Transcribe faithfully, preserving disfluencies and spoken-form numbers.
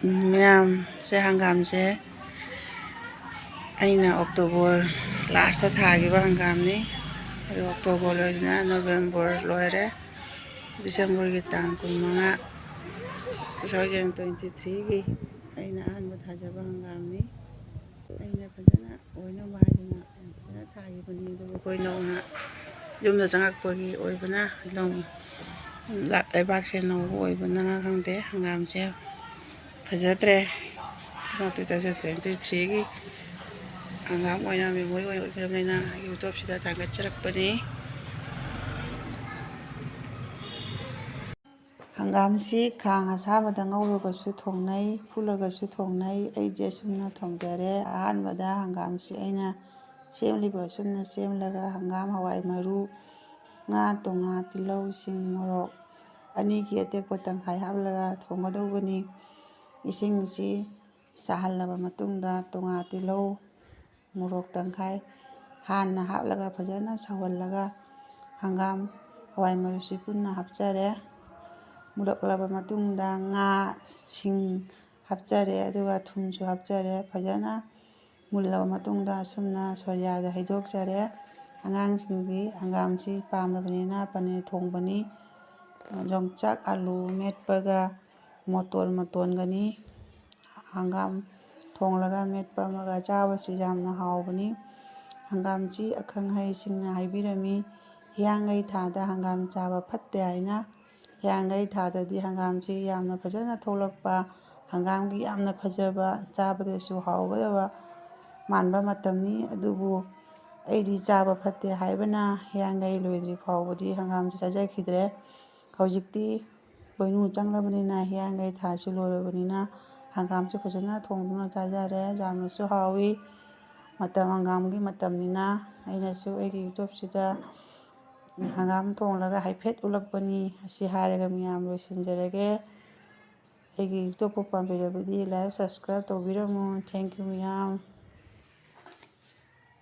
ꯃꯌꯥꯝꯁꯦ, ꯍꯪꯒꯥꯝꯁꯦ ꯑꯩꯅ October last ꯊꯥꯈꯤꯕ ꯍꯪꯒꯥꯝꯅꯤ꯫ ꯑꯗꯣ ꯑꯣꯛꯇꯣꯕꯔ ꯂꯣꯏꯗꯅ ꯅꯣꯕꯦꯝꯕꯔ ꯂꯣꯏꯔꯦ꯫ ꯗꯤꯁꯦꯝꯕꯔꯒꯤ ꯇꯥꯡ ꯀꯨꯟꯃꯉꯥ, two thousand twenty-threeꯒꯤ ꯑꯩꯅ ꯑꯍꯥꯟꯕ ꯊꯥꯖꯕ ꯍꯪꯒꯥꯝꯅꯤ꯫ ꯑꯩꯅ ꯐꯖꯅ ꯑꯣꯏꯅꯕ ꯍꯥꯏꯗꯅ ꯌꯥꯝ ꯐꯖꯅ ꯊꯥꯈꯤꯕꯅꯤ꯫ ꯑꯗꯨꯕꯨ ꯑꯩꯈꯣꯏ ꯅꯧꯅ ꯌꯨꯝꯗ ꯆꯪꯉꯛꯄꯒꯤ ꯑꯣꯏꯕꯅ, ꯂꯧ, ꯂꯩꯕꯥꯛꯁꯦ ꯅꯧꯕ ꯑꯣꯏꯕꯅꯔ ꯈꯪꯗꯦ, ꯍꯪꯒꯥꯝꯁꯦ ꯐꯖꯗ꯭ꯔꯦ꯫ ꯑꯗꯨꯅ two thousand twenty-threeꯒꯤ ꯍꯪꯒꯥꯝ ꯑꯣꯏꯅ memory ꯑꯣꯏꯅ ꯑꯣꯏꯕꯅꯤꯅ YouTubeꯁꯤꯗ ꯊꯥꯒꯠꯆꯔꯛꯄꯅꯤ꯫ ꯍꯪꯒꯥꯝꯁꯤ ꯈꯥꯡ ꯑꯁꯥꯕꯗ ꯉꯧꯔꯒꯁꯨ ꯊꯣꯡꯅꯩ, ꯐꯨꯠꯂꯒꯁꯨ ꯊꯣꯡꯅꯩ꯫ ꯑꯩꯗꯤ ꯑꯁꯨꯝꯅ ꯊꯣꯡꯖꯔꯦ꯫ ꯑꯍꯥꯟꯕꯗ ꯍꯪꯒꯥꯝꯁꯤ ꯑꯩꯅ ꯁꯦꯝꯂꯤꯕ ꯑꯁꯨꯝꯅ ꯁꯦꯝꯂꯒ ꯍꯪꯒꯥꯝ, ꯍꯋꯥꯏ ꯃꯔꯨ, ꯉꯥ, ꯇꯣꯉꯥ, ꯇꯤꯜꯍꯧ, ꯁꯤꯡ, ꯃꯣꯔꯣꯛ ꯑꯅꯤꯒꯤ ꯑꯇꯦꯛꯄ ꯇꯪꯈꯥꯏ ꯍꯥꯞꯂꯒ ꯊꯣꯡꯒꯗꯧꯕꯅꯤ꯫ ꯏꯁꯤꯡꯁꯤ ꯁꯥꯍꯜꯂꯕ ꯃꯇꯨꯡꯗ ꯇꯣꯉꯥ, ꯇꯤꯜꯍꯧ, ꯃꯣꯔꯣꯛ ꯇꯪꯈꯥꯏ ꯍꯥꯟꯅ ꯍꯥꯞꯂꯒ ꯐꯖꯅ ꯁꯧꯍꯜꯂꯒ ꯍꯪꯒꯥꯝ, ꯍꯋꯥꯏ ꯃꯔꯨꯁꯤ ꯄꯨꯟꯅ ꯍꯥꯞꯆꯔꯦ꯫ ꯃꯨꯜꯂꯛꯂꯕ ꯃꯇꯨꯡꯗ ꯉꯥ, ꯁꯤꯡ ꯍꯥꯞꯆꯔꯦ, ꯑꯗꯨꯒ ꯊꯨꯝꯁꯨ ꯍꯥꯞꯆꯔꯦ꯫ ꯐꯖꯅ ꯃꯨꯜꯂꯕ ꯃꯇꯨꯡꯗ ꯑꯁꯨꯝꯅ ꯁꯣꯔꯤꯌꯥꯗ ꯍꯩꯗꯣꯛꯆꯔꯦ꯫ ꯑꯉꯥꯡꯁꯤꯡꯗꯤ ꯍꯪꯒꯥꯝꯁꯤ ꯄꯥꯝꯗꯕꯅꯤꯅ ꯄꯅꯤꯔ ꯊꯣꯡꯕꯅꯤ꯫ ꯌꯣꯡꯆꯥꯛ, ꯑꯂꯨ ꯃꯦꯠꯄꯒ ꯃꯣꯇꯣꯟ ꯃꯣꯇꯣꯟꯒꯅꯤ꯫ ꯍꯪꯒꯥꯝ ꯊꯣꯡꯂꯒ ꯃꯦꯠꯄ ꯑꯃꯒ ꯆꯥꯕꯁꯤ ꯌꯥꯝꯅ ꯍꯥꯎꯕꯅꯤ꯫ ꯍꯪꯒꯥꯝꯁꯤ ꯑꯈꯪ ꯑꯍꯩꯁꯤꯡꯅ ꯍꯥꯏꯕꯤꯔꯝꯃꯤ, ꯍꯤꯌꯥꯡꯒꯩ ꯊꯥꯗ ꯍꯪꯒꯥꯝ ꯆꯥꯕ ꯐꯠꯇꯦ ꯍꯥꯏꯅ꯫ ꯍꯤꯌꯥꯡꯒꯩ ꯊꯥꯗꯗꯤ ꯍꯪꯒꯥꯝꯁꯤ ꯌꯥꯝꯅ ꯐꯖꯅ ꯊꯣꯛꯂꯛꯄ, ꯍꯪꯒꯥꯝꯒꯤ ꯌꯥꯝꯅ ꯐꯖꯕ, ꯆꯥꯕꯗꯁꯨ ꯍꯥꯎꯒꯗꯕ ꯃꯥꯟꯕ ꯃꯇꯝꯅꯤ꯫ ꯑꯗꯨꯕꯨ ꯑꯩꯗꯤ ꯆꯥꯕ ꯐꯠꯇꯦ ꯍꯥꯏꯕꯅ ꯍꯤꯌꯥꯡꯒꯩ ꯂꯣꯏꯗ꯭ꯔꯤ ꯐꯥꯎꯕꯗꯤ ꯍꯪꯒꯥꯝꯁꯤ ꯆꯥꯖꯈꯤꯗ꯭ꯔꯦ꯫ ꯍꯧꯖꯤꯛꯇꯤ ꯄꯣꯏꯅꯨ ꯆꯪꯂꯕꯅꯤꯅ, ꯍꯤꯌꯥꯡꯒꯩ ꯊꯥꯁꯨ ꯂꯣꯏꯔꯕꯅꯤꯅ, ꯍꯪꯒꯥꯝꯁꯨ ꯐꯖꯅ ꯊꯣꯡꯗꯨꯅ ꯆꯥꯖꯔꯦ꯫ ꯌꯥꯝꯅꯁꯨ ꯍꯥꯎꯏ꯫ ꯃꯇꯝ, ꯍꯪꯒꯥꯝꯒꯤ ꯃꯇꯝꯅꯤꯅ ꯑꯩꯅꯁꯨ ꯑꯩꯒꯤ YouTubeꯁꯤꯗ ꯍꯪꯒꯥꯝ ꯊꯣꯡꯂꯒ ꯍꯥꯏꯐꯦꯠ ꯎꯠꯂꯛꯄꯅꯤ꯫ ꯑꯁꯤ ꯍꯥꯏꯔꯒ ꯃꯌꯥꯝ ꯂꯣꯏꯁꯤꯟꯖꯔꯒꯦ꯫ ꯑꯩꯒꯤ YouTubeꯄꯨ ꯄꯥꯝꯕꯤꯔꯕꯗꯤ like, subscribe ꯇꯧꯕꯤꯔꯝꯃꯨ꯫ Thank you ꯃꯌꯥꯝ꯫